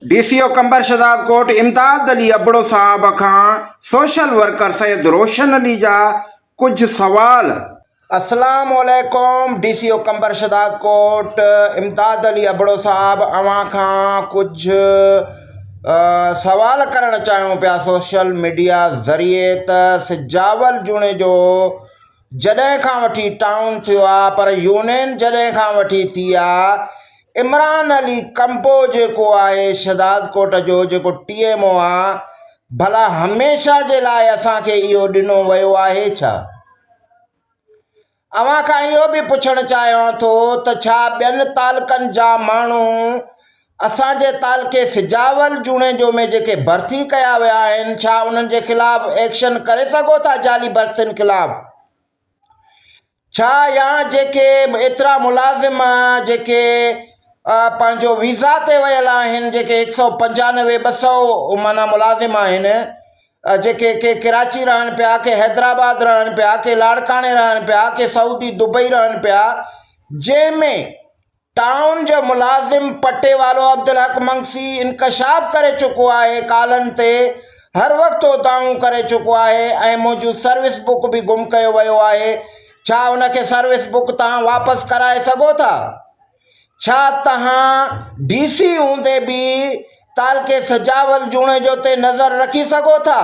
D C O Qambar Shahdadkot Imdad Ali Abro صاحب کان social worker Syed Roshan Ali جا ڪجهه سوال. اسلام عليڪم D C O Qambar Shahdadkot Imdad Ali Abro صاحب اوهان کان ڪجهه سوال ڪرڻ چاهيون پيا سوشل ميڊيا ذريعي ته سجاول جوڻيجو جڏهن کان وٺي ٽائون ٿيو آ پر يونين جڏهن کان وٺي ٿي آ عمران علي ڪمبو جيڪو آهي شھدادڪوٽ جو جيڪو ٽي ايم او آ ڀلا هميشه جي لاء اسان کي اهو ڏنو ويو آهي ڇا؟ اوهان کان اهو به پڇڻ چاهيان ٿو ته ڇا ٻين تعلقن جا ماڻهو اسان جي تعلقي سجاول جوڻيجو ۾ جيڪي ڀرتي ڪيا ويا آهن ڇا انهن جي خلاف ايڪشن ڪري سگهو ٿا جعلي ڀرتين خلاف ڇا يا جيڪي ايترا ملازم جيڪي پنهنجو ويزا تي ويل آهن جيڪي هڪ سو پنجانوي ٻه سو معنيٰ ملازم آهن جيڪي ڪي ڪراچي رهن پيا ڪي حيدرآباد رهن پيا ڪي لاڙڪاڻي رهن پيا ڪي سعودي دبئي رهن پيا جنهن ۾ ٽائون جو ملازم پٽيوالو عبدالحق منگسي انڪشاف ڪري چڪو آهي ڪالن تي هر وقت هو دانهون ڪري چڪو آهي ۽ منهنجون سروس بڪ به گم ڪيو ويو آهي ڇا ان کي سروس بڪ تهان واپس ڪرائي سگهو ٿا ڇا تهان ڊي سي هوندي به تعلقي سجاول جوڻيجو تي نظر رکي سگهو ٿا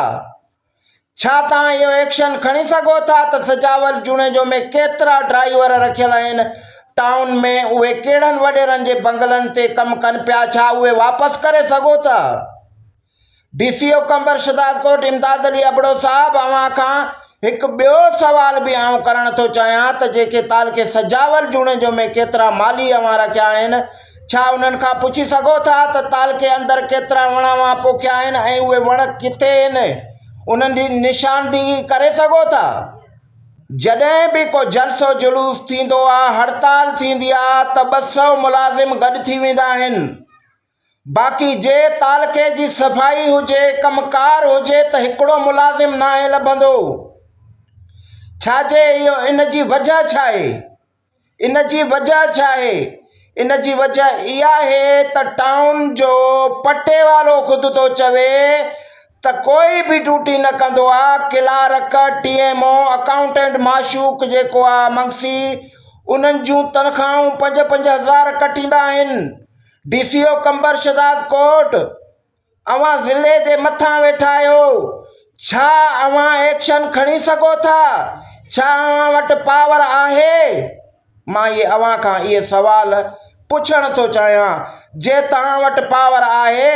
ڇا توهان اهو ايڪشن کڻي سگهو ٿا ته سجاول جوڻيجو ۾ ڪيترا ڊرائيور رکيل آهن، ٽائون ۾ اهي ڪهڙن وڏيرن جي بنگلن تي ڪم ڪن پيا، ڇا اهي واپس ڪري سگهو ٿا؟ D C O Qambar Shahdadkot Imdad Ali Abro صاحب اوهان کان هڪ ٻيو سوال به آئون ڪرڻ ٿو چاهيان ته جيڪي تعلقي سجاول جوڻيجو ۾ ڪيترا مالهي اوهان رکيا آهن ڇا انهن کان پڇي سگهو ٿا ته تعلقي اندر ڪيترا وڻ اوهان پوکيا آهن ۽ اهي وڻ ڪٿي آهن؟ انهن جي نشاندهي ڪري سگهو ٿا؟ جڏهن به ڪو جلسو جلوس ٿيندو آ، هڙتال ٿيندي آ ته 200 ملازم گڏ ٿي ويندا آهن. باقي جي تعلقي جي صفائي هجي، ڪم ڪار هجي ته هڪڙو ملازم ناهي لڀندو. ڇاجي اهو ان جي وجهه ڇاهي؟ ان جي وجهه ڇا آهي؟ ان جي وجهه اها آهي ته ٽائون جو پٽيوالو خود ٿو چوي ته ڪوئي به ڊيوٽي نه ڪندو آ، clerk, T M O, accountant Mashooq جيڪو آ منگسي انهن جون تنخواهون پنج پنج هزار ڪٽيندا آهن. D C O Qambar Shahdadkot. اوهان ضلعي جي مٿان ويٺا آهيو، ڇا اوهان ايڪشن کڻي سگهو ٿا؟ ڇا اوهان وٽ پاور آهي؟ مان اهي اوهان کان اهي سوال پڇڻ ٿو چاهيان، جي توهان وٽ پاور آهي.